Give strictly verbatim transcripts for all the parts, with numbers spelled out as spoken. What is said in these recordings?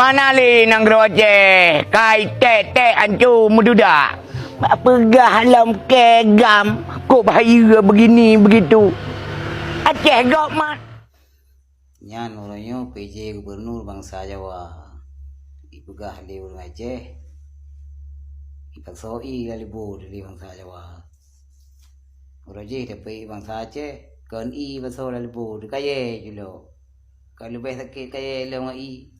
Hana lé nanggroe Aceh, kai tek-tek anco meududak. Bak peugah lom keu gam, kok bahayeue begini begitu. Aceh gob mat. Nyan uroe nyoe P J Gubernur bansa Jawa. Ipeugah lé ureuëng Aceh, ipasoe lalibô lé bansa Jawa. Uroe jih tapi bansa Aceh, kon ipasoe lalibô, kayée jilok. Ka leubeh sakét kayée lom ngon ie.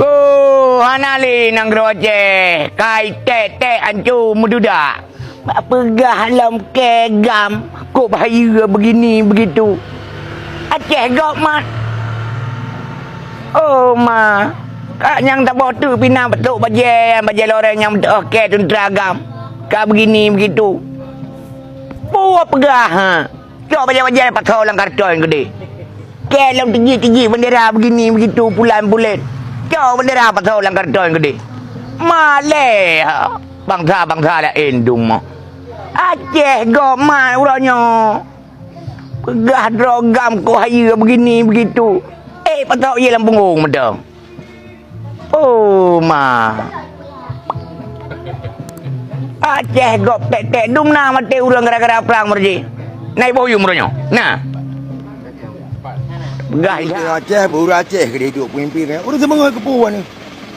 Oh, hana lé nanggroe Aceh, kai tek-tek anco meududak. Bak peugah lom keu gam, kok bahayeue begini begitu. Aceh gob mat. Oh ma, kak nyang taboh teuk pih na beutôk bajée, bajée loreng nyang beutôk kée teuntra gam. Ka begini begitu. Peue peugah, ha? Cok bajée-bajée pasoe lam karton keudeh. Kée lom tiji-tiji bendera begini begitu, pulan-pulen. Cok bendera pasoe lam karton keudeh. Malée, ha, bansa-bansa laén dum. Aceh gob mat uroe nyoe. Peugah droe gam kok hayeue begini begitu. Eh, pasoe ie lam punggong mantong. Oh ma. Aceh gob tek-tek dum na maté ureuëng gara-gara prang meureuji. Na iboh yum uroe nyoe. Na. Peugah Aceh, beureuëng Aceh keu hidup pemimpin. Ureuëng seumeungoh keupeue ni.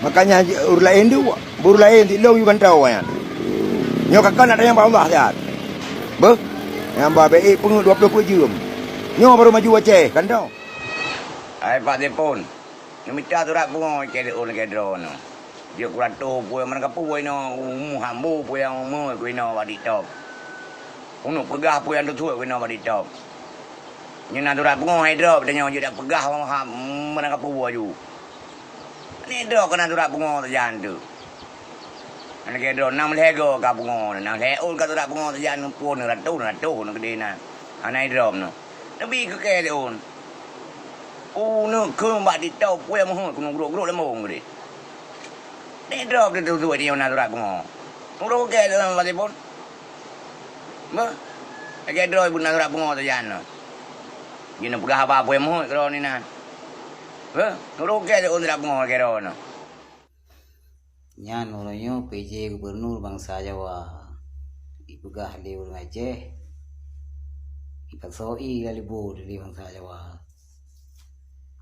Makanya ureuëng laén tu, beureuëng laén ti lông yue kantô nyan. Nyoe kakon nak tanyong bak Allah siat. Beuh, nyang ba B E peungeut dua ploh peuet jeuem. Nyoe baru maju Aceh, kantô. Hai Pak Tepon, neumita surat pungo keu lôn lagée droeneuh. Jeuet kurato peue meunan kapeue inoe, umu hambo peue nyang umu ku inoe bak TikTok. Uneuk peugah peue nyang tutuek ku inoe bak TikTok. Nyoe na surat pungo hai drop, tanyoe jeuet dak peugah meunan kapeue ju. Ni droe keunan surat pungo sajan tu. Lagée droe nam lhée go ka pungo, nam lhée ôn ka surat pungo sajan pun ratu, ratu na keudeh na. Hana idrop nyoe. Neubi keu kée lé ôn. Uneuk keu bak ditau puih meuheuet keuneuk grok-grok lambong keudeh. Ni droe teututuek nyoe na surat pungo. Nurok kée lé ôn bak telepon. Beuh. Lagée droe ibu na surat pungo sajan nyoe. Jinoe peugah haba puih meuheuet keudroe ni na. Beuh, nurok kée lé ôn surat pungo lagée droe nyoe. Nyan uroe nyoe P J Gubernur bansa Jawa. Ipeugah lé ureuëng Aceh, ipasoe lalibô lé bansa Jawa.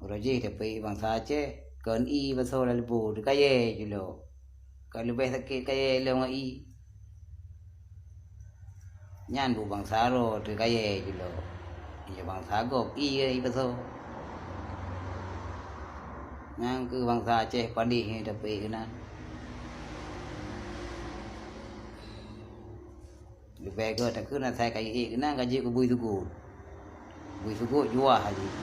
Uroe jih tapi bansa Aceh, kon ipasoe lalibô, kayée jilok. Ka leubeh sakét kayée lom ngon ie. Nyan buet bansa droe teuh kayée jilok. Nyoe bansa gob ie ipasoe. Nyang keu bansa Aceh padeh nyoe tapi keunan. Leubeh gét takheun asai kayée keunan ka jeuet keu bui sugot. Bui sugot juah jih.